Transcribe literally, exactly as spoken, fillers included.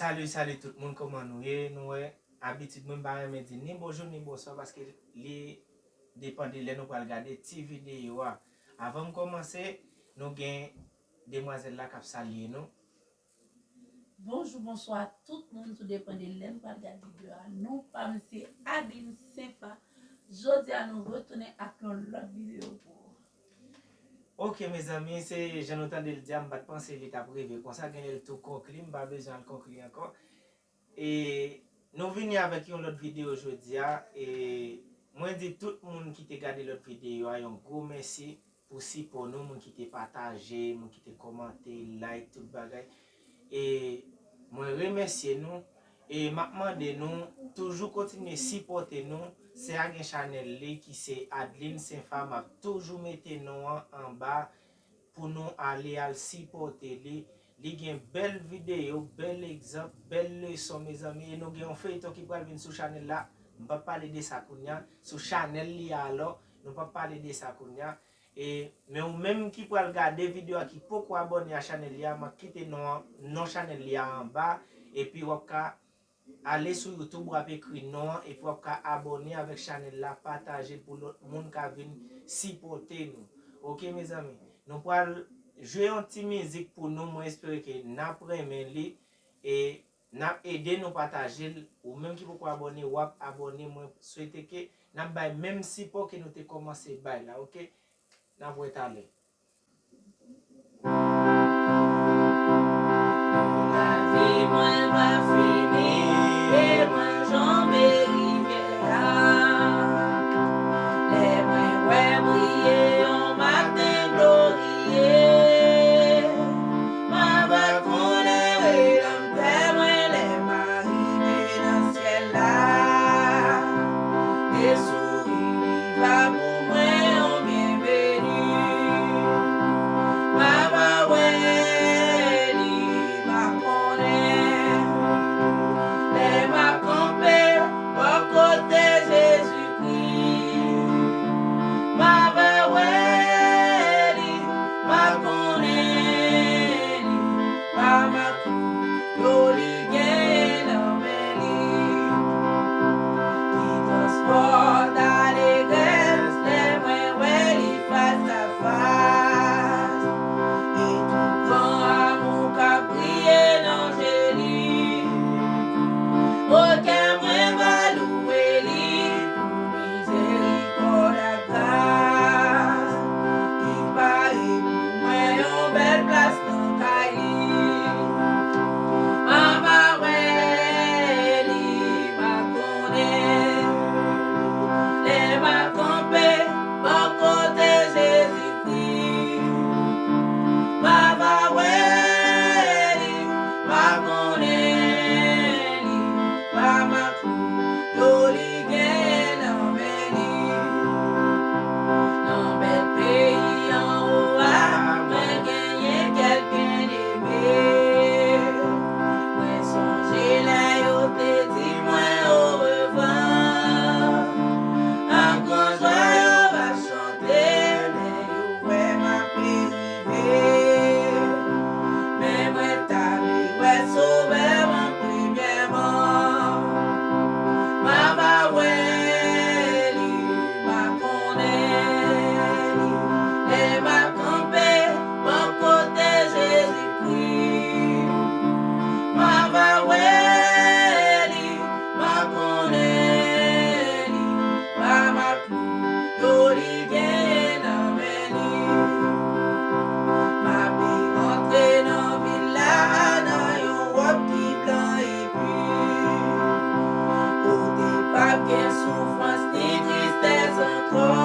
Salut, salut tout moun, kòman nou ye? Nou wè, abitid mwen m pa renmen di ni bonjou ni bonswa paske li depann de lè nou pral gade ti videyo a. Avan m kòmanse, nou gen demwazèl la k ap salye nou. Bonjou, bonswa tout moun, tou depann de lè n pral gade videyo a. Non pa m se Adeline Senfa. Jodi a nou retounen ak yon lòt videyo pou ou. Ok mezanmi, se jan nou tande l di a, m pa t panse li t ap rive konsa, genlè l tou konkli, m pa bezwen al konkli ankò. E nou vini avèk yon lòt videyo jodi a, e mwen di tout moun ki te gade lòt videyo a yon gwo mèsi pou sipò nou, moun ki te pataje, moun ki te kòmante, like, tout bagay. E mwen remèsye nou, e m ap mande nou toujou kontinye sipòte nou. Sè a gen chanèl li ki se Adeline Senfa, m ap toujou mete non an anba pou nou ale al sipòte li. Li gen bèl videyo, bèl egzanp, bèl leson mezanmi. E nou gen yon feyton ki pral vin sou chanèl la. M p ap pale de sa kounye a. Sou chanèl li a alò, nou p ap pale de sa kounye a. E, men ou menm ki pral gade videyo a ki poko abòne a chanèl li a, m ap kite non an, non chanèl li a anba, epi w ap ka ale sou YouTube, w ap ekri non an, epi w ap ka abòne avèk chanèl la, pataje l pou lòt moun ka vin sipòte nou. Ok mezanmi, nou pral jwe yon ti mizik pou nou, mwen espere ke n ap renmen li, e n ap ede nou pataje l. Ou menm ki poko abòne, w ap abòne, mwen swete ke n ap bay menm sipò ke nou te kòmanse bay la, ok? N ap wè talè. Lavi mwen va fini, e mwen janbe rivyè a. Lè mwen wè briye yon maten gloriye, mwen va konnen Redanmtè mwen lè m a rive nan syèl la. E souri li va pou mwen yon byenveni. M a va wè li, m a konnen. Lè m a kanpe bò kote Jezikri, m a va wè li, m a konnen li. Pa m a yo li genyen nan men li. Ki transpòte alegrès lè mwen wè li fas a fas. E tout gran amou k ap briye nan je li. O kè mwen va louwe li pou mizerikòd ak gras. Li pare pou mwen yon bèl plas nan kay li. M a va wè li, m a konnen. Lè m a kanpe bò kote Jezikri, m a va wè li, m a konnen li. Pa m a yo li genyen nan men li. Nan bèl peyi anwo a, mwen genyen kèk byeneme. Mwen sonje lè yo te di mwen orevwa. Ak gran jwa yo va chante lè yo wè m ape rive. Men mwen ta vle wè Sovè m an premyèman. M a va wè li, m a konnen li. Lè m a kanpe bò kote Jezikri, m a va wè li, m a konnen li. Pa m a yo li genyen nan men li. M ape rantre nan vil la nan yon wòb ki blan epi kote p ap gen soufrans ni tristès ankò.